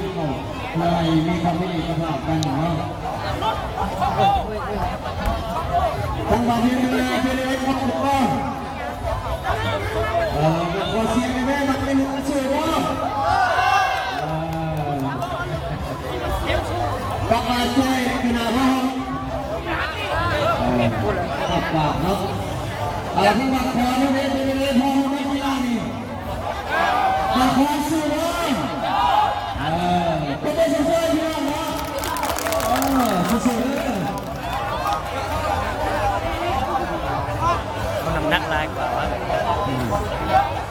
ເພື່ອໃຫ້ມີຄວາມເປັນເອກະພາບກັນເນາະ. ທາງບ້ານເຮັດເລີຍ ເຮັດເລີຍ ເອີ ຂໍສຽງແດ່ແມ່ ມັກເປັນກະຊວຍບໍ່? ເອີ ປະກາດໃສ່ຄະນະເຮົາ ເອີ ປະກາດເນາະ. ເອົາ ຜູ້ມັກຂອງເຮັດເລີຍ ເຮັດເລີຍ ເຮັດເລີຍ ພໍ່ແມ່ກິລານີ້ ນະຄອນສຸວນ ເອີ ເປັນໄດ້ຊົມເຊີຍພີ່ນ້ອງເນາະ ເອີ ສູ້ໆເດີ. ເອົານ້ຳໜັກຫຼາຍກວ່າວະ ອືມ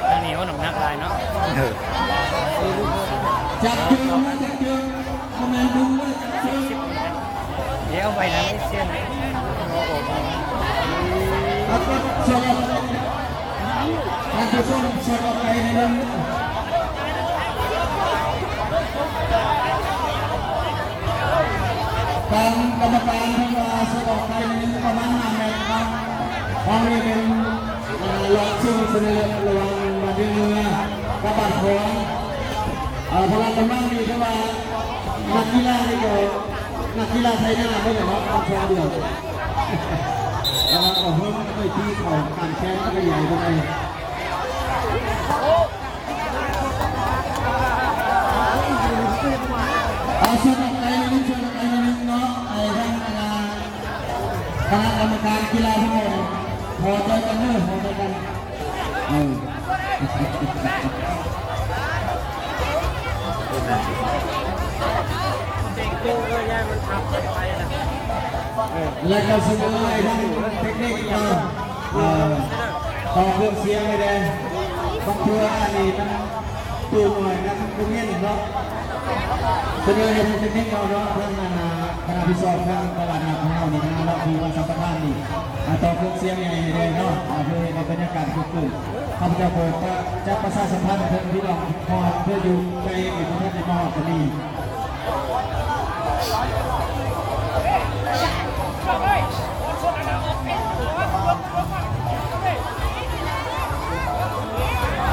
ທາງນີ້ເອົານ້ຳໜັກຫຼາຍເນາະ ເອີ ຈັບເຈີນນະ ຈັບເຈີນ ບໍ່ແມ່ນດຶງເດີ ຈັບເຈີນ. ເດ ເອົາໄວ້ນະ ເຊຍນະ ເອົາອອກມາ ເອົາກະສອບ ທ່ານຜູ້ຊົມ ສອບອອກໄປໜ້ອຍໜຶ່ງ. ທາງກຳມະການເພິ່ນວ່າສອບອອກໄປໜ້ອຍໜຶ່ງ ປະມານຫ້າແມັດເນາະ. ອັນນີ້ເປັນ ເອີ ລອບຊິງຊະນະເລີດລະຫວ່າງບ້ານເດເຮືອກັບບ້ານຂອງ ເອີ ພະລະກຳລັງນີ້ ເພາະວ່ານັກກິລານີ້ກໍ ນັກກິລາໄທໜ້າເພິ່ນເນາະ ທັງສອງດຽວ ແຕ່ວ່າກໍເຮີ້ມໄປຕີເຂົ້າການແຂ່ງກັນໃຫຍ່ປານໃດ. ເອົາ ຊວນອອກໄປໜຶ່ງ ຊວນອອກໄປໜຶ່ງເນາະ ໃຫ້ທາງຄະນະກຳມະການກິລາເຮົາພໍໃຈກັນເດີ ພໍໃຈກັນ. ເອີ ແລ້ວກໍສະເໜີໃຫ້ທາງເຕັກນິກເນາະ ເອີ ຕໍ່ເຄື່ອງສຽງໃຫ້ແດ່ ບາງເທື່ອອັນນີ້ມັນ ໂຕໜ້ອຍນຳໂຮງຮຽນເນາະ ສະເໜີໃຫ້ທາງເຕັກນິກເຮົາເນາະ ທາງ ອາ ຄະນະຜິດຊອບທາງຕະຫຼາດນັດຂອງເຮົານີ້ນະເນາະ ຜູ້ມາສຳປະທານນີ້ ອາ ຕໍ່ເຄື່ອງສຽງໃຫຍ່ໃຫ້ແດ່ເນາະ ອາ ເພື່ອເຮັດໃຫ້ບັນຍາກາດຄຶກຄື້ນ. ຂ້າພະເຈົ້າກໍຈະປະຊາສຳພັນເຖິງພີ່ນ້ອງ ເພາະວ່າເພື່ອຢູ່ໄກ ບໍ່ທັນໄດ້ມາຮອດກໍມີ.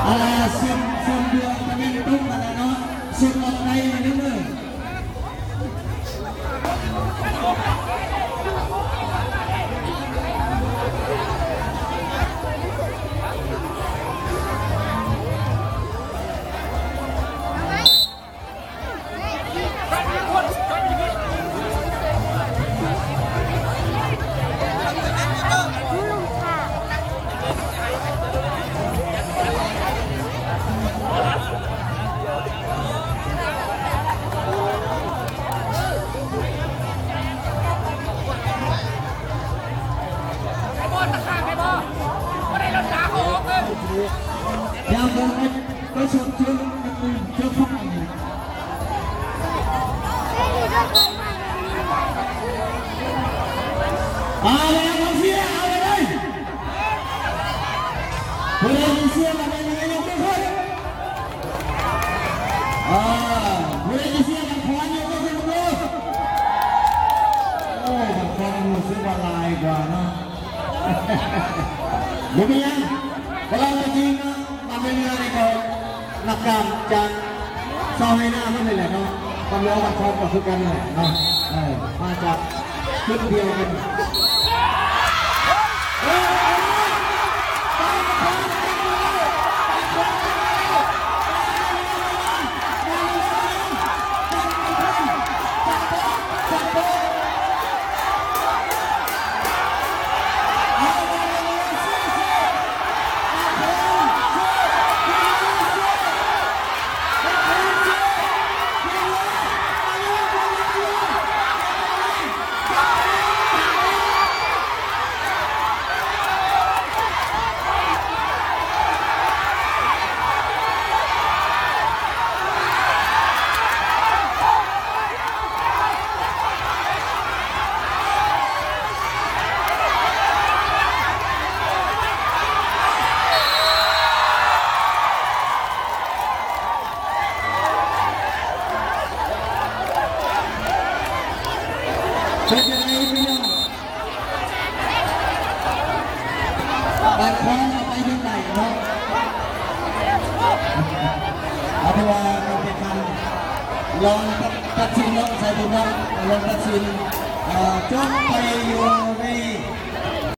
ອ່າ ເສັ້ນ ເສັ້ນດຽວຕະເວັນຕົກຫັ້ນລະເນາະ ເສັ້ນອອກໄກນິດໜຶ່ງ. ເອົາແລ້ວ ກອງເຊຍ ເອົາເລີຍ ຜູ້ໃດຊິເຊຍ ມາເປັນຫຍັງ ຍົກມືຂຶ້ນ ອ່າ ຜູ້ໃດຊິເຊຍ ບັກຄອນ ຍົກມືຂຶ້ນ ໂອ້ ບັກຄອນ ຮູ້ສຶກວ່າຫຼາຍກວ່າເນາະ ບໍ່ເປັນຫຍັງ ພວກເຮົາກໍຈິງເນາະ ມາເປັນເຮືອໃນເຂົາ ນັກການຈາກຊາວໄຮ່ນາເພິ່ນນີ້ແຫຼະເນາະ ຄຳຫຼວງບ້ານຄອນກໍຄືກັນນັ້ນແຫຼະເນາະ ເອີ ມາຈາກຈຸດດຽວກັນ.ເປັນຈັ່ງໃດພີ່ນ້ອງ? ບາງຄົນເອົາໄປຢູ່ໄກເນາະ ເອົາ ເພາະວ່າການແຂ່ງຂັນ ລອງຕັດສິນເນາະ ສາຍບຸນເນາະ ລອງຕັດສິນ ເອີ ຈົ່ງໄປຢູ່ໃນ